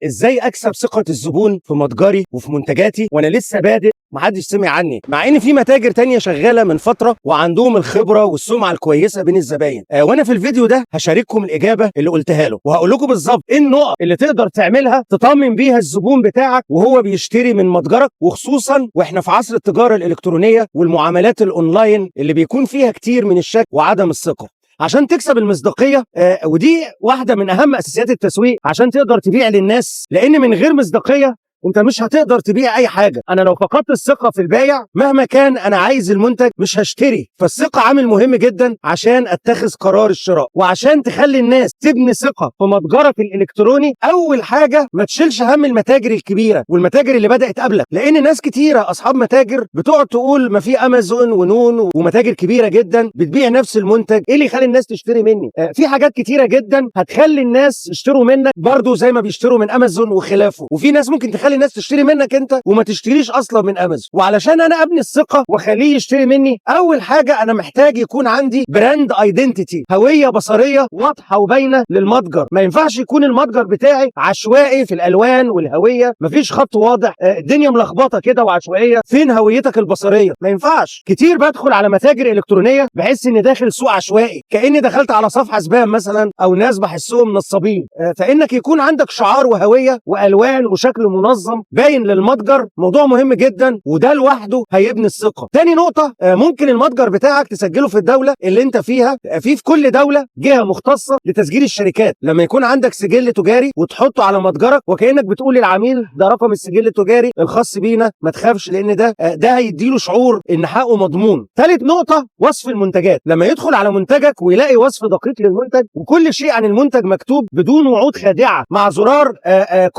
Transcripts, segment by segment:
ازاي اكسب ثقة الزبون في متجري وفي منتجاتي وانا لسه بادئ، محدش سمع عني، مع ان في متاجر تانية شغالة من فترة وعندهم الخبرة والسمعة الكويسة بين الزباين. وانا في الفيديو ده هشارككم الاجابة اللي قلتها له، وهقول لكم بالظبط ايه النقط اللي تقدر تعملها تطمن بيها الزبون بتاعك وهو بيشتري من متجرك، وخصوصا واحنا في عصر التجارة الالكترونية والمعاملات الاونلاين اللي بيكون فيها كتير من الشك وعدم الثقة. عشان تكسب المصداقية، ودي واحدة من اهم اساسيات التسويق عشان تقدر تبيع للناس، لان من غير مصداقية انت مش هتقدر تبيع اي حاجة. انا لو فقدت الثقة في البايع مهما كان انا عايز المنتج مش هشتري. فالثقه عامل مهم جدا عشان اتخذ قرار الشراء. وعشان تخلي الناس تبني ثقة في متجرك الالكتروني، اول حاجة ما تشيلش هم المتاجر الكبيرة والمتاجر اللي بدات قبلك، لان ناس كتيرة اصحاب متاجر بتقعد تقول ما في امازون ونون ومتاجر كبيرة جدا بتبيع نفس المنتج، ايه اللي يخلي الناس تشتري مني؟ في حاجات كتيرة جدا هتخلي الناس يشتروا منك برضو زي ما بيشتروا من امازون وخلافه، وفي ناس ممكن تخلي الناس تشتري منك انت وما تشتريش اصلا من امازون. وعلشان انا ابني الثقة واخليه يشتري مني، اول حاجة انا محتاج يكون عندي brand identity، هوية بصريه واضحة وباينه للمتجر. ما ينفعش يكون المتجر بتاعي عشوائي في الالوان والهوية، مفيش خط واضح، الدنيا ملخبطة كده وعشوائيه. فين هويتك البصرية؟ ما ينفعش. كتير بدخل على متاجر الكترونية بحس اني داخل سوق عشوائي، كاني دخلت على صفحة spam مثلا، او ناس بحسهم نصابين. فانك يكون عندك شعار وهويه والوان وشكل منظم باين للمتجر موضوع مهم جدا، وده لوحده هيبني الثقة. تاني نقطة، ممكن المتجر بتاعك تسجله في الدولة اللي انت فيها. في كل دولة جهة مختصة لتسجيل الشركات. لما يكون عندك سجل تجاري وتحطه على متجرك، وكانك بتقول للعميل ده رقم السجل التجاري الخاص بينا، ما تخافش، لان ده هيديله شعور ان حقه مضمون. ثالث نقطة، وصف المنتجات. لما يدخل على منتجك ويلاقي وصف دقيق للمنتج وكل شيء عن المنتج مكتوب بدون وعود خادعه مع زرار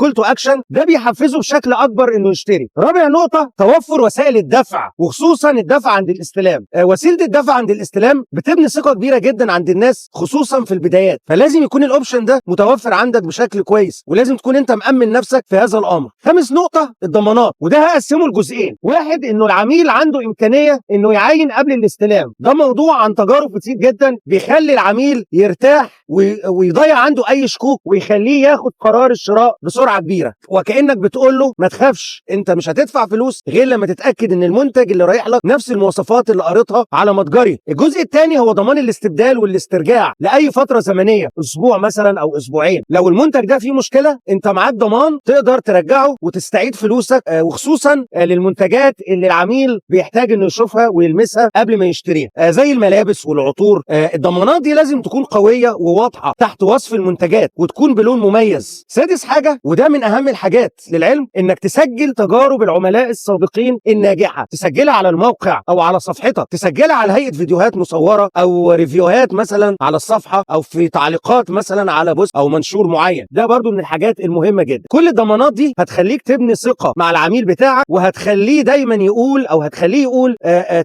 call to action، ده بيحفزه بشكل اكبر انه يشتري. رابع نقطة، توفر وسائل الدفع، وخصوصا الدفع عند الاستلام. وسيلة الدفع عند الاستلام بتبني ثقة كبيرة جدا عند الناس خصوصا في البدايات، فلازم يكون ال option ده متوفر عندك بشكل كويس، ولازم تكون انت مأمن نفسك في هذا الامر. خامس نقطة، الضمانات، وده هقسمه لجزئين. واحد، انه العميل عنده امكانية انه يعاين قبل الاستلام. ده موضوع عن تجارب كتير جدا بيخلي العميل يرتاح ويضيع عنده اي شكوك ويخليه ياخد قرار الشراء بسرعة كبيرة، وكانك بتقول له ما تخافش، انت مش هتدفع فلوس غير لما تتاكد ان المنتج اللي رايح لك نفس المواصفات اللي قريتها على متجري. الجزء الثاني هو ضمان الاستبدال والاسترجاع لاي فترة زمنية، اسبوع مثلا او اسبوعين. لو المنتج ده فيه مشكلة انت معاك ضمان تقدر ترجعه وتستعيد فلوسك، وخصوصا للمنتجات اللي العميل بيحتاج انه يشوفها ويلمسها قبل ما يشتريها، زي الملابس والعطور. الضمانات دي لازم تكون قوية وواضحة تحت وصف المنتجات وتكون بلون مميز. سادس حاجة، وده من اهم الحاجات للعلم، انك تسجل تجارب العملاء السابقين الناجحة، تسجلها على الموقع او على صفحتك، تسجلها على هيئة فيديوهات مصوره او review هات مثلا على الصفحة، او في تعليقات مثلا على post او منشور معين. ده برضو من الحاجات المهمة جدا. كل الضمانات دي هتخليك تبني ثقة مع العميل بتاعك، وهتخليه دايما يقول او هتخليه يقول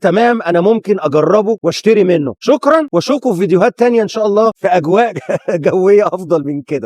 تمام، انا ممكن اجربه واشتري منه. شكرا، واشوفكم في فيديوهات تانية ان شاء الله في اجواء جوية افضل من كده.